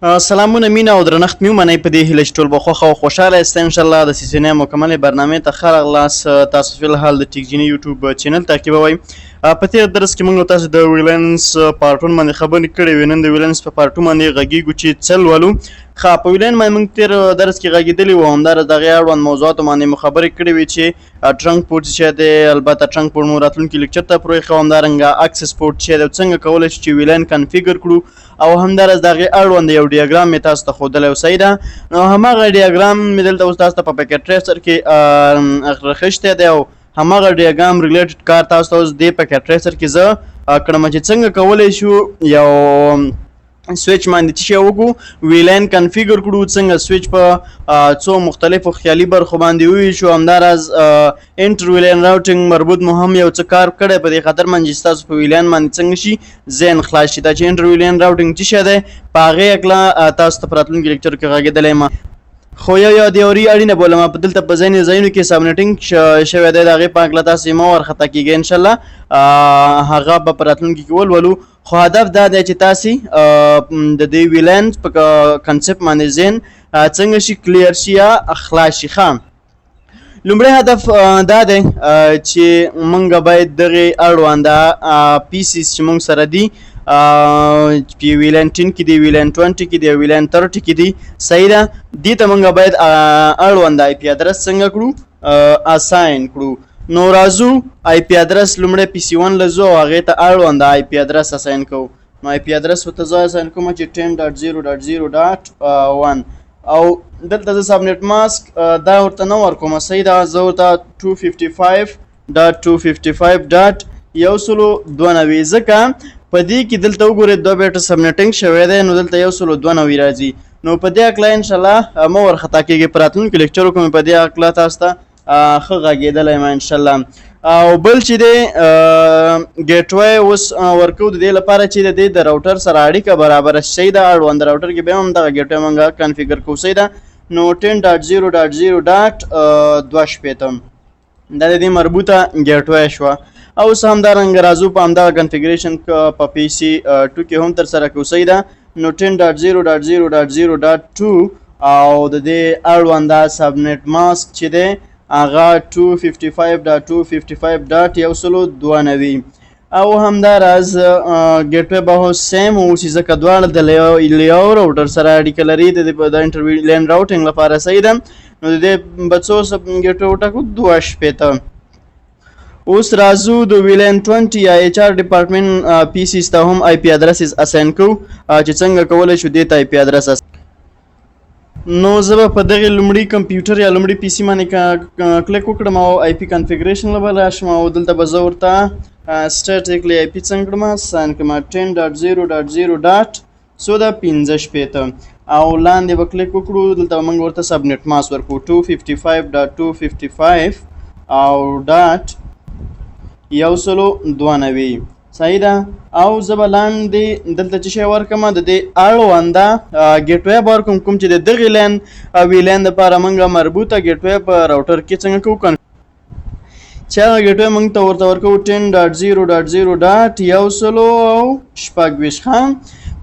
سلامونه، مینه او درنښت مې ومنئ، په دې هیله چې ټول به خوښ او خوشحاله یاست. انشاءالله د سیسینې مکملې برنامې ته ښه راغلاست. تاسو فی الحال د ټیک جیني یوټیوب چینل تعقیبوئ. په تېر درس کې موږ تاسو د VLANs part one باندې خبرې کړې وې. نن د VLANs په part two باندې غږیږو چې څه لولو. ښه، په VLAN باندې موږ تېر درس کې غږېدلي وو، همداراز د هغې اړوند موضوعاتو باندې مو خبرې کړې وې چې trunk port چې دی، البته trunk port مو راتلونکي لیکچر ته پرېښی، همدارنګه access port چې دی، څنګه کولی شو چې VLAN configure کړو، او همداراز د هغې اړوند یو ډیاګرام مې تاسو ته ښودلی و. صحیح ده؟ نو هماغه ډیاګرام مې دلته اوس تاسو ته په Packet Tracer کې راخیستی دی، او هماغه ډیاګرام related کار تاسو ته اوس دې Packet Tracer کې زه کړم چې څنګه کولی شو یو سویچ باندې څه شی وکړو، VLAN configure کړو، څنګه سویچ په څو مختلفو خیالي برخو باندې وویشو. همداراز inter VLAN routing مربوط مو هم یو څه کار کړی، په دې خاطر باندې چې ستاسو په VLAN باندې څنګه شي ذهن خلاص شي. دا چې inter VLAN routing څه شی دی، په هغې هکله تاسو ته په راتلونکي لیکچر کې غږېدلی یم، خو یو یو دیوري اړینه بولم. په دلته په ځینې ځایونو کې subnetting شوی دی، د هغې په هکله تاسې مه وارخطا کېږئ. انشاءالله هغه به په راتلونکي کې ولولو، خو هدف دا دی چې تاسې د دې VLAN په concept باندې ذهن څنګه شي clear شي یا خلاص شي. ښه، لومړی هدف دا دی چې مونږ باید دغې اړونده PCs چې مونږ سره دي، په VLAN 10 کې دي، VLAN 20 کې دي او VLAN 30 کې دي، صحیح ده، دې ته مونږ باید اړونده IP address څنګه کړو، assign کړو. نو راځو IP address لومړی PC 1 له ځو او هغې ته اړونده IP address assign کوو. نو IP address ورته زه assign کوم چې 10.0.0.1، او دلته زه subnet mask دا ورته نه ورکوم. صحیح ده؟ زه ورته 255.255 dot 192، ځکه په دې کې دلته وګورئ، دوه bit subnetting شوی دی، نو دلته 192 راځي. نو په دې هکله انشاءالله مه ورخطا کېږئ، په راتلونکي لیکچرو کې مې په دې هکله تاسو ته ښه غږېدلی یم انشاءالله. او بل چې دی gateway اوس ورکو، د دې لپاره چې د دې د راوټر سره اړیکه برابره شي. صحیح ده؟ اړوند راوټر کې بیا هم دغه gateway مونږ configure کوو. صحیح ده؟ نو 10.0.0.62 دا د دې مربوطه gateway شوه. او اوس همدارنګه راځو په همدغه configuration په PC 2 کې هم تر سره کوو. صحیح ده؟ نو 10.0.0.0.2 او د دې اړونده subnet mask چې دی هغه 255.255 dot 192، او همداراز gateway به هم same اوسي، ځکه دواړه د یو راوټر سره اړیکه لري د دې په د inter VLAN routing لپاره. صحیح ده؟ نو د دې به څو gateway وټاکو؟ 62. اوس راځو د VLAN 20 یا HR department PCs ته هم IP addresses assign کوو چې څنګه کولی شو دې ته IP address. نو زه به په دغې لومړي کمپیوټر یا لومړي PC باندې کلیک وکړم او IP configuration له به راشم، او دلته به زه ورته statically IP څنګه کړم، assign کړم 10.0.0 dot څو ده، 65، او لاندې به کلیک وکړو. دلته به موږ ورته subnet mask ورکړو 255.255 او dot 192. صحیح ده؟ او زه به لاندې دلته چې شی ورکړم، د دې اړونده gateway به ورکړم، کوم چې د دغې LAN VLAN دپاره موږ مربوطه gateway په راوټر کې څنګه کوو، چې هغه gateway موږ ته ورته ورکوو 10.0.0 dot 126. ښه،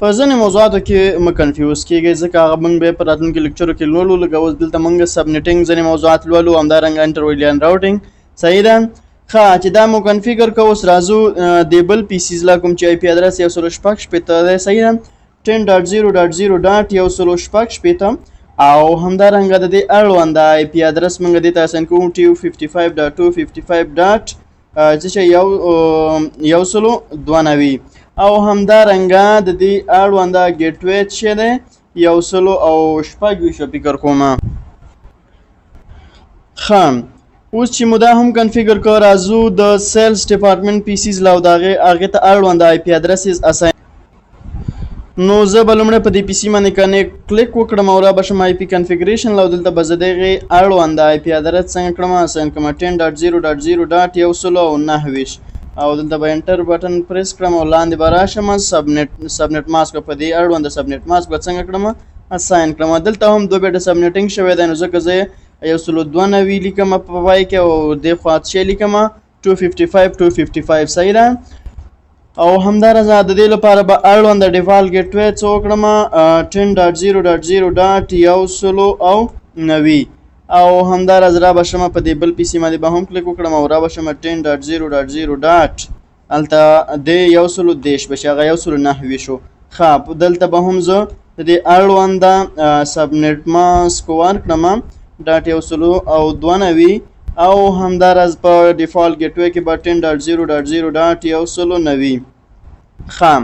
په ځینې موضوعاتو کې مه confuse کېږئ، ځکه هغه موږ به په راتلونکي لیکچرو کې لولو. لکه اوس دلته موږ subnetting ځینې موضوعات لولو، همدارنګه inter VLAN routing. صحیح ده؟ ښه، چې دا مو configure کوو، اوس راځو د بل PCs لا، کوم چې IP address 166 دی. صحیح ده؟ 10.0.0 dot 166، او همدارنګه د دې اړوند IP address موږ دې ته assign کوو 255.255 dot څه شی، 192، او همدارنګه د دې اړوند gateway چې دی 126 فکر کوم. ښه، اوس چې مو دا هم configure کړ، راځو د sales department PCs له او د هغې ته اړوند IP addresses assign. نو زه به لومړی په دې PC باندې کنې کلیک وکړم او را به شم IP configuration له، دلته به زه دغې اړوند IP address څنګه کړم، assign کړم 10.0.0 dot 129، او دلته به enter button press کړم او لاندې به راشم، subnet mask په دې اړوند subnet mask به څنګه کړم، assign کړم. دلته هم دوه bit subnetting شوی دی، نو ځکه زه 192 لیکم په پای کې او دې خوا څه لیکم، 255 255. صحیح ده؟ او همداراز د دې لپاره به اړوند default gateway څه وکړم؟ 10.0.0.190. او همداراز را به شم په دې بل PC باندې به هم کلیک وکړم او را به شم 10.0.0 dot، هلته د 130 به شي، هغه 190 شو. ښه، دلته به هم زه د دې اړونده subnet mask ورکړم dot 192. او همداراز په default gateway کې به 10.0.0.190. ښه،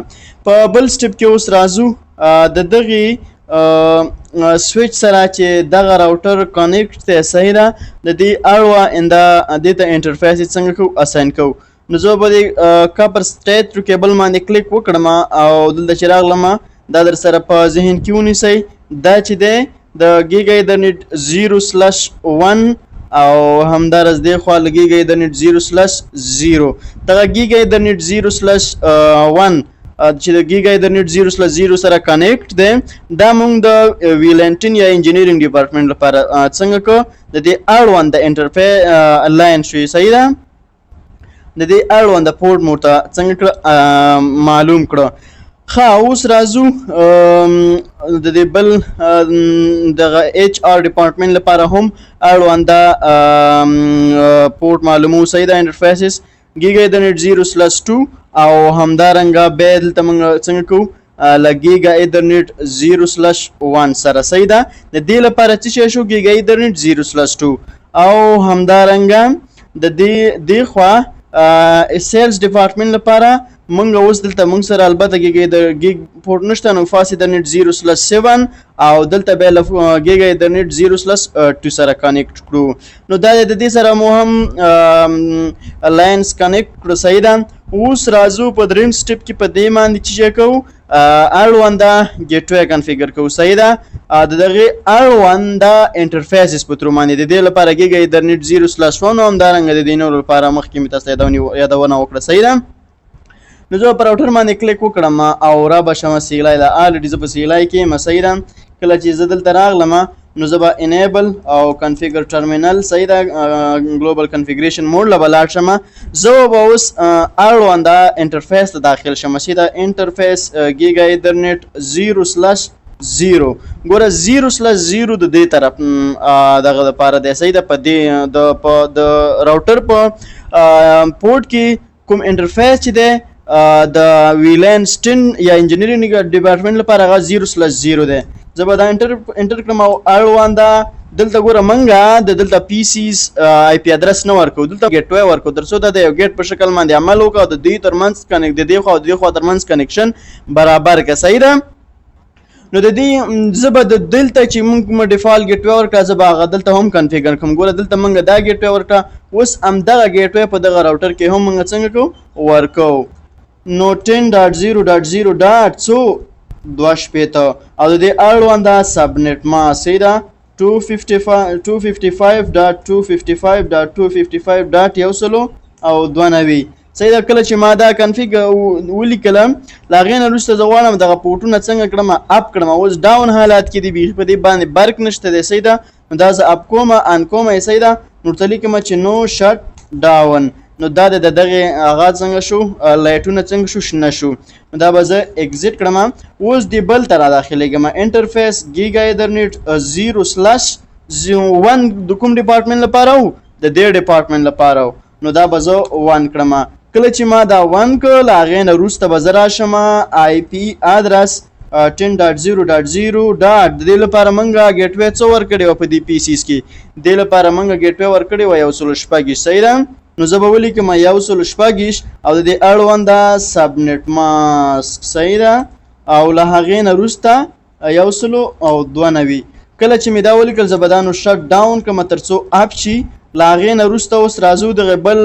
په بل step کې اوس راځو. د دغې سویچ سره چې دغه router connect دی، صحیح ده، د دې اړونده دې ته interface څنګه کوو، assign کوو؟ نو زه به د copper straight through cable باندې کلیک وکړم او دلته چې راغلم، دا در سره په ذهن کې ونیسئ، دا چې دی د Giga Ethernet 0/1 او همداراز دی خوا له Giga Ethernet 0/0. دغه Giga Ethernet 0/1 چې د Giga Ethernet 0/0 سره connect دی، دا مونږ د VLAN 10 یا engineering department لپاره څنګه کو؟ د دې اړوند د interface line شوی، صحیح ده، د دې اړوند پورټ مو ته څنګه کړه، معلوم کړه. ښه، اوس راځو د دې بل دغه HR department لپاره هم اړونده پورټ معلومو، صحیح ده. Interfaces Giga Ethernet 0/2 او همدارنګه بیا دلته موږ څنګه کوو له Giga Ethernet 0/1 سره، صحیح ده. د دې لپاره څه شی شو؟ Giga Ethernet 0/2. او همدارنګه د دې دې خوا sales department لپاره مونږ اوس دلته مونږ سره البته Giga د gig port نشته، نو Fast Ethernet 0/7 او دلته بیا له Giga Ethernet 0/2 سره connect کړو. نو دا د دې سره مو هم lines connect کړو، صحیح ده. اوس راځو په دریم step کې، په دې باندې چې څه کوو؟ اړونده gateway configure کوو، صحیح ده، د دغه اړونده interfaces په through باندې. د دې لپاره Giga Ethernet 0/1 او همدارنګه د دې نورو لپاره مخکې مې تاسو ته یادونه وکړه، صحیح ده. نو زه پر راوټر باندې کلیک وکړم او را به شم CLI له. Already زه په CLI کې یم، صحیح ده. کله چې زه دلته راغلم، نو زه به enable او configure terminal، صحیح ده، global configuration mode له به لاړ شم. زه به اوس اړونده interface ته داخل شم، صحیح ده. Interface Giga Ethernet 0/0. ګوره، 0/0 د دې طرف دغه لپاره دی، صحیح ده. په دې د په د راوټر په پورټ کې کوم interface چې دی د VLAN 10 یا engineering department لپاره، هغه 0/0 دی. زه به دا enter کړم او اړونده دلته ګوره، منګه د دلته PCs IP address نه ورکو، دلته gateway ورکو، تر څو دا د یو gate په شکل باندې عمل وکړو او د دوی ترمنځ connect، د دې خوا او د دې خوا ترمنځ connection برابر که، صحیح ده. نو د دې زه به د دلته چې مونږ کومه default gateway ورکړه، زه به هغه دلته هم configure کوم. ګوره، دلته مونږ دا gateway ورکړه، اوس همدغه gateway په دغه راوټر کې هم مونږ څنګه کوو، ورکو. نو 10.0.0 dot څو؟ 62. او د دې اړونده subnet mask، صحیح ده، 255 255.255.255 dot 192، صحیح ده. کله چې ما دا config ولیکله، له هغې نه وروسته زه غواړم دغه پورټونه څنګه کړم؟ Up کړم. اوس down حالات کې دي، بیخي په دې باندې برق نشته دی، صحیح ده. نو دا زه up کوم، on کوم یې، صحیح ده. نو ورته لیکم چې no shut down. نو دا د دغې هغه څنګه شو؟ لایټونه څنګه شو؟ شنه شو. نو دا به زه exit کړم. اوس دې بل ته را داخلېږم. Interface Giga Ethernet 0/1 د کوم department لپاره و؟ د دې department لپاره و. نو دا به زه 1 کړم. کله چې ما دا 1 کړ، له هغې نه وروسته به زه راشم IP address 10.0.0 dot. د دې لپاره مونږه gateway څه ورکړې وه په دې PCs کې؟ د دې لپاره مونږه gateway ورکړې وه 126، صحیح ده. نو زه به ولیکم 126 او د دې اړونده subnet mask، صحیح ده، او له هغې نه وروسته 192. کله چې مې دا ولیکل، زه به دا no shut down کړم تر څو up شي. له هغې نه وروسته اوس راځو دغه بل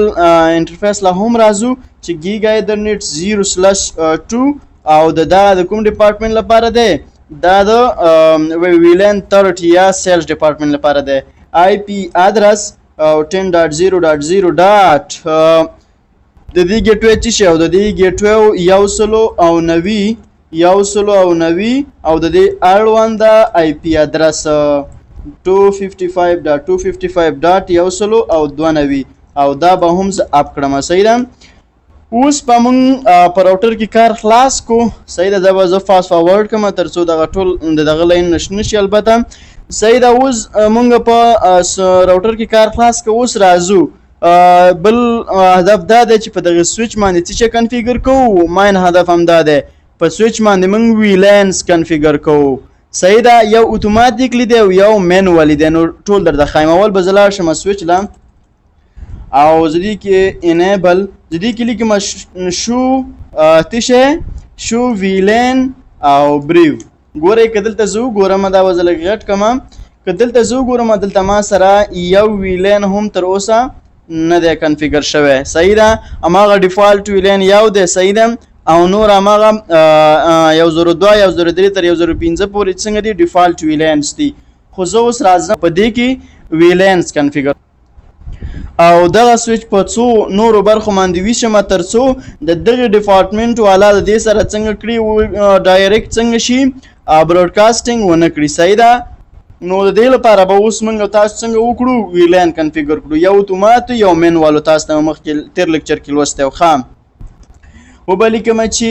interface له هم راځو چې Giga Ethernet 0/2 او د دا د کوم department لپاره دی؟ دا د VLAN 30 یا sales department لپاره دی. IP address او 10.0.0 dot د دې gateway چې شی او د دې gateway 190، 190 او د دې اړونده IP address 255.255 dot 192 او دا به هم زه up کړم، صحیح ده. اوس به مونږ په راوټر کې کار خلاص کو. صحیح ده، دا به زه fast forward کوم تر څو دغه ټول د دغه line نه شي. البته صحیح ده، اوس مونږ په راوټر کې کار خلاص کو. اوس راځو بل هدف دا دی چې په دغه سویچ باندې څه شی configure کوو. main هدف هم دا دی، په سویچ باندې مونږ VLANs configure کوو. صحیح ده، یو automatically دی او یو manually دی. نو ټول درته ښایم. اول به زه لاړ شم سویچ له، او زه دې کې enable، زه دې کې لیکم show څه شی، show VLAN او brief. ګورئ که دلته زه وګورم، دا به زه لږ غټ کړم، که دلته زه وګورم دلته ما سره یو VLAN هم تر اوسه نه دی configure شوی. صحیح ده، هماغه default VLAN یو دی. صحیح ده، او نور هماغه 102، 103 تر 105 پورې څنګه دي، default VLANs دي. خو زه اوس راځم په دې کې VLANs configure او دغه سویچ په څو نورو برخو باندې ویشم تر څو د دغه ډپارټمنټ والا د دې سره څنګه کړي، direct څنګه شي، broadcasting ونه کړي. صحیح ده، نو د دې لپاره به اوس موږ تاسو څنګه وکړو، VLAN configure کړو، یو اتومات یو manual. تاسو ته مخکې تیر lecture کې لوستی و. ښه، وبه لیکم چې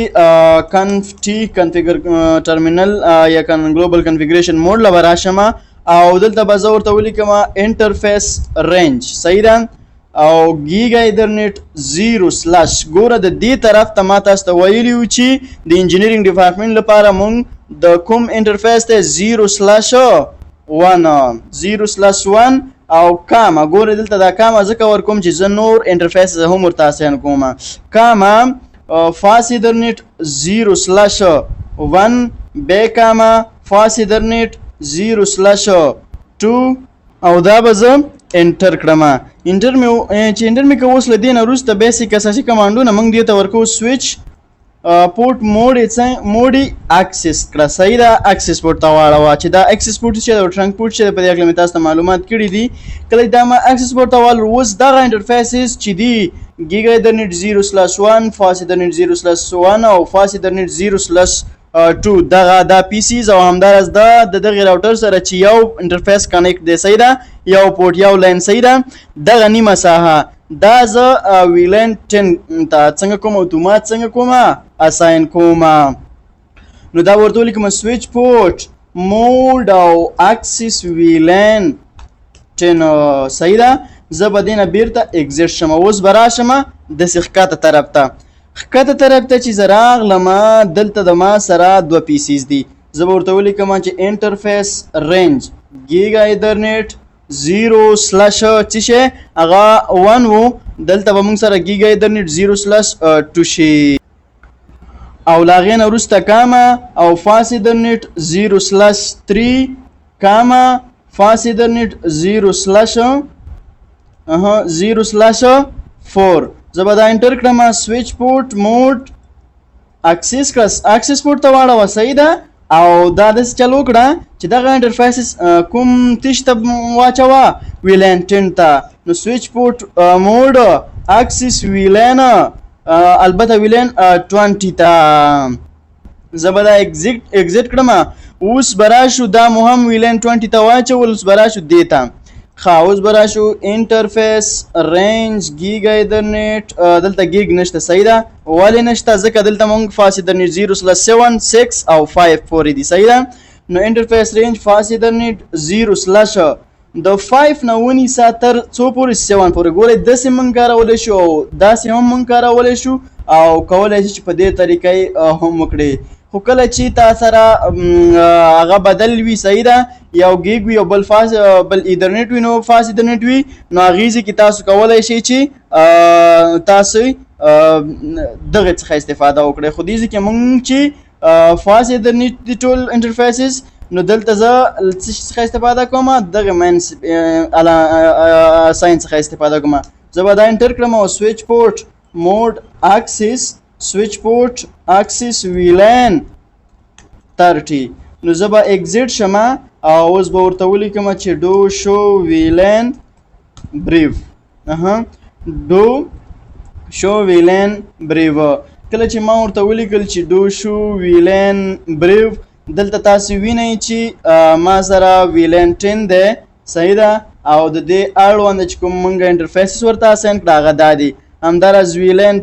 conf t configure terminal یا global configuration mode له به راشم او دلته به زه ورته ولیکم interface range. صحیح ده، او giga ethernet 0 slash. ګوره د دې طرف ته ما تاسو ته ویلي وو چې د engineering department لپاره مونږ د کوم interface ته 0/1، 0/1 او comma. ګوره دلته دا comma ځکه ورکوم چې زه نور interface هم ورته assign کوم. comma fast ethernet 0/1، بیا comma fast ethernet 0/2 او دا به زه enter کړم. enter مې چې enter مې که اوس له دې نه وروسته basic اساسي command ونه موږ دې ته ورکوو. switch port mode یې څنګه، mode access کړه. صحیح ده، access port ته واړوه چې دا access port چې ده او trunk port چې ده، په دې هکله مې تاسو ته معلومات کړي دي. کله چې دا ما access port ته واړول، اوس دغه interfaces چې دي، giga ethernet 0/1، fast ethernet 0/1 او fast ethernet 0/2، دغه دا PCs او همداراز دا د دغه راوټر سره چې یو interface connect دی، صحیح ده، یو پورټ یو line، صحیح ده، دغه نیمه ساحه دا زه VLAN 10 ته څنګه کوم، اتومات څنګه کوم، assign کوم. نو دا ورته ولیکم switch port mode او access VLAN 10. صحیح ده، زه به دې نه بیرته exit شم. اوس به راشم داسې ښکته طرف ته. ښکته طرف ته چې زه راغلم، دلته د ما سره دوه PCs دي. زه به ورته ولیکم چې interface range giga ethernet 0 slash څه شی، هغه 1 وو، دلته به موږ سره giga ethernet 0/2 شي او له هغې نه وروسته comma او fast ethernet 0/3 comma fast ethernet 0 slash 0/4. زه به دا enter کړم. switch port mode access کړه، access port ته واړوه. صحیح ده، او دا داسې چل وکړه چې دغه interface کوم تش ته واچوه، VLAN 10 ته. نو switch port mode access VLAN، البته VLAN 20 ته. زه به دا exit کړم. اوس به راشو، دا مو هم VLAN 20 ته واچول. اوس به راشو دې ته. ښه، اوس به راشو interface range giga ethernet. دلته gig نشته. صحیح ده، ولې نشته؟ ځکه دلته مونږ fast ethernet 0/7، 6 او 5 پورې دي. صحیح ده، نو interface range fast ethernet 0 slash د 5 نه ونیسه تر څو پورې؟ 7 پورې. ګورئ، داسې مونږ کارولی شو او داسې هم مونږ کارولی شو او کولی شي چې په دې طریقه یې هم وکړي. خو کله چې تا سره هغه بدل وي، صحیح ده، یو gig وي او بل fast بل ایدرنیټ وي، نو fast ethernet وي، نو هغې ځای کې تاسو کولی شئ چې تاسو دغه څخه استفاده وکړئ. خو دې ځای کې مونږ چې fast ethernet دي ټول interfaces، نو دلته زه له څه شي څخه استفاده کوم؟ دغه main assign څخه استفاده کوم. زه به دا enter کړم او switch port mode access، switch port access VLAN 30. نو زه به exit شم او اوس به ورته ولیکم چې do show VLAN brief. اها، do show VLAN brief. کله چې ما ورته ولیکل چې do show VLAN brief، دلته تاسو وینئ چې ما سره VLAN 10 دی. صحیح ده، او د دې اړوند چې کوم مونږ interfaces ورته assign کړه، هغه دا دي. همداراز VLAN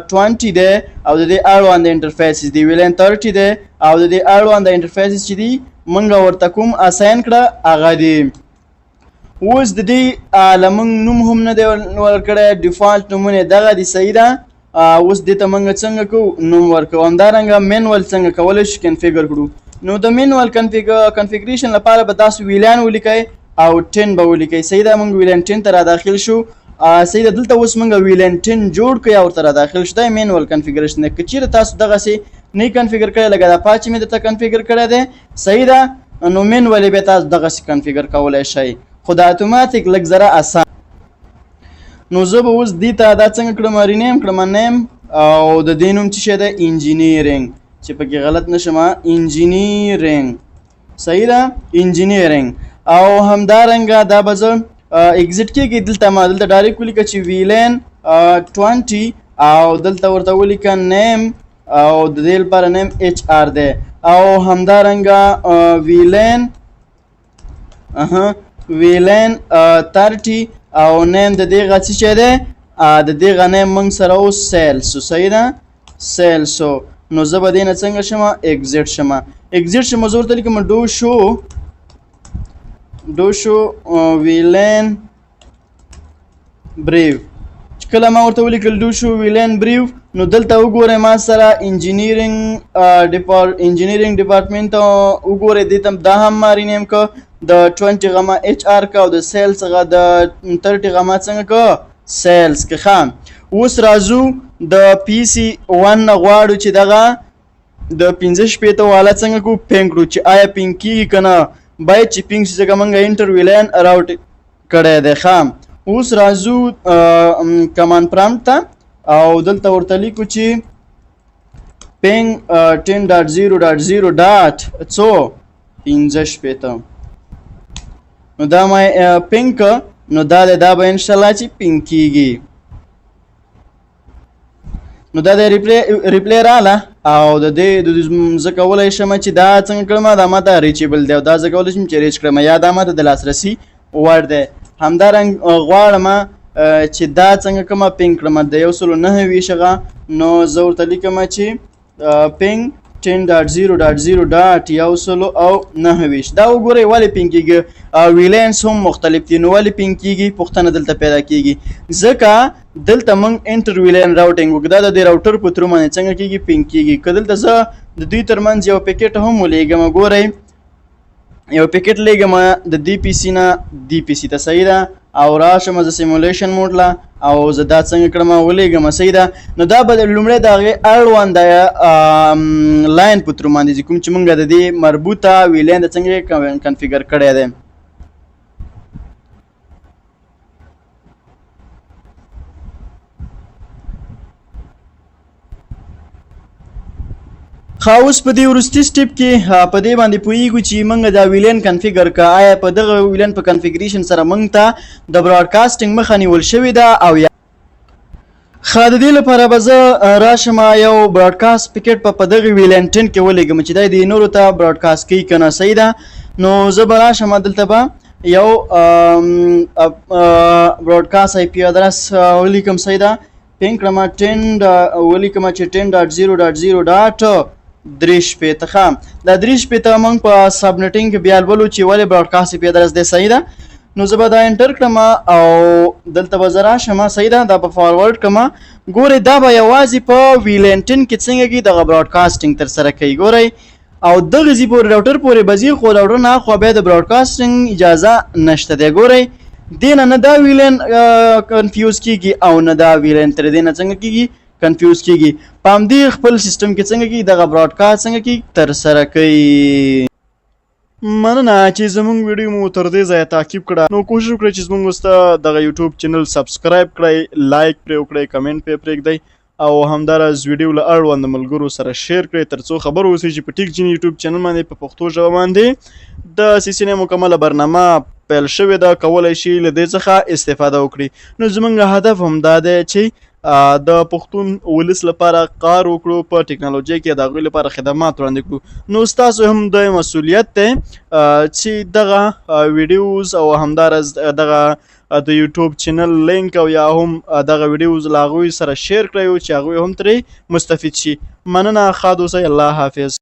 20 دی او د دې اړوند interfaces دی. VLAN 30 دی او د دې اړوند interfaces چې دي مونږ ورته کوم assign کړه هغه دی. اوس د دې له مونږ نوم هم نه دی ورکړی، default نومونه دغه دی، صحیح ده. اوس دې ته مونږ څنګه کوو نوم ورکوو. همدارنګه manual څنګه کولی شو configure کړو. نو د manual configuration لپاره به تاسو VLAN ولیکئ او 10 به ولیکئ، صحیح ده. مونږ VLAN 10 ته را داخل شو، صحیح ده. دلته اوس مونږ VLAN 10 جوړ کړو او ورته را داخل شو. دا manual configuration دی. که چیرې تاسو دغسې نه configure کړی لکه دا پاچې مې درته configure کړی دی، صحیح ده، نو manual یې بیا تاسو دغسې configure کولی شئ، خو د اتوماتیک لږ ذره اسان. نو زه به اوس دې ته دا څنګه کړم، rename کړم name، او د دې نوم څه شی دی، engineering، چې پکې غلط نه شم، engineering، صحیح ده، engineering. او همدارنګه دا به زه exit کېږي. دلته ما دلته direct ولیکه چې VLAN 20 او دلته ورته ولیکه name، او د دې لپاره name HR دی. او همدارنګه VLAN VLAN 30 او name د دې غا څه شی دی، د دې غا name موږ سره اوس sales، صحیح ده، sales. نو زه به دې نه څنګه شم، exit شم، exit شم. زه ورته لیکم do show، do show VLAN brief. چې کله ما ورته ولیکل do show VLAN brief، نو دلته وګورئ ما سره engineering engineering department ته وګورئ، دې ته دا هم ما rename که د 20 غما HR که او د sales غا د 30 غما څنګه که sales که. ښه، اوس راځو د PC 1 نه غواړو چې دغه د 65 والا څنګه کو ping کړو، چې آیا ping کیږي که نه. باید چې ping شي، ځکه موږ inter VLAN route کړی دی. ښه، اوس راځو command prompt ته او دلته ورته لیکو چې ping 10.0.0 dot څو 65. نو دا ما ping که، نو دا دی، دا به انشاءالله چې ping کیږي. نو دا د reply رااله او د دې زه کولی شم چې دا څنګه کړم، دا ما ته reachable دی او دا زه کولی شم چې reach کړم یا دا ما ته د لاسرسي وړ دی. همدارنګ غواړم چې دا څنګه کړم ping کړم د 129 هغه. نو زه ورته لیکم چې ping 10.0.0.129. دا وګورئ ولې ping کیږي، VLANs هم مختلف دي، نو ولې ping کیږي پوښتنه دلته پیدا کیږي، ځکه دلته موږ inter VLAN routing وکړو. دا د دې router په through باندې څنګه کیږي ping کیږي. که دلته زه د دوی ترمنځ یو packet هم ولیږم، ګورئ یو packet لیږم د دې PC نه دې PC ته، صحیح ده، او راشم زه simulation mode له او زه دا څنګه کړم ولیږم، صحیح ده. نو دا به لومړی د هغې اړوند line په through باندې ځي، کوم چې موږ د دې مربوطه VLAN د څنګه configure کړی دی. ښه، اوس په دې وروستي step کې په دې باندې پوهیږو چې موږ دا VLAN configure که آیا په دغه VLAN په configuration سره موږ ته د broadcasting مخه نیول شوې ده او یا. ښه، د دې لپاره به زه راشم یو broadcast packet په دغه VLAN 10 کې ولیږم چې دا دې نورو ته broadcast کوي که نه، صحیح ده. نو زه به راشم دلته به یو broadcast IP address ولیکم، صحیح ده، ping کړم 10 ولیکم چې 10.0.0.63. ښه، دا 63 موږ په subnetting کې بیا لولو چې ولې broadcast IP address دی، صحیح ده. نو زه به دا enter کړم او دلته به زه راشم، صحیح ده، دا به forward کړم. ګورئ دا به یوازې په VLAN 10 کې څنګه کېږي دغه broadcasting ترسره کوي، ګورئ، او دغه ځای پورې router پورې به ځي، خو router نه اخوا بیا د broadcasting اجازه نشته دی. ګورئ دې نه نه دا VLAN confuse کېږي او نه دا VLAN تر دې نه څنګه کېږي confuse کېږي. په همدې خپل سیستم کې څنګه کېږي دغه broadcast څنګه کېږي ترسره کوي. مننه چې زموږ ویډیو مو تر دې ځایه تعقیب کړه. نو کوشش وکړئ چې زموږ وروسته دغه یوټیوب channel subscribe کړئ، like پرې وکړئ، comment پرې پرېږدئ او همداراز ویډیو له اړوند ملګرو سره share کړئ ترڅو خبر اوسئ چې په ټیک جیني یوټیوب channel باندې په پښتو ژبه باندې د CCNA مکمله برنامه پیل شوې ده، کولی شي له دې څخه استفاده وکړي. نو زموږ هدف هم دا دی چې د پښتون ولس لپاره کار وکړو، په ټکنالوژۍ کې د هغوی لپاره خدمات وړاندې کړو. نو ستاسو هم د مسولیت دی چې دغه videos او همداراز دغه د یوټیوب چینل لینک او یا هم دغه ویډیوز له هغوی سره شیر کړئ چې هغوی هم ترې مستفید شي. مننه، ښاد اوسئ، الله حافظ.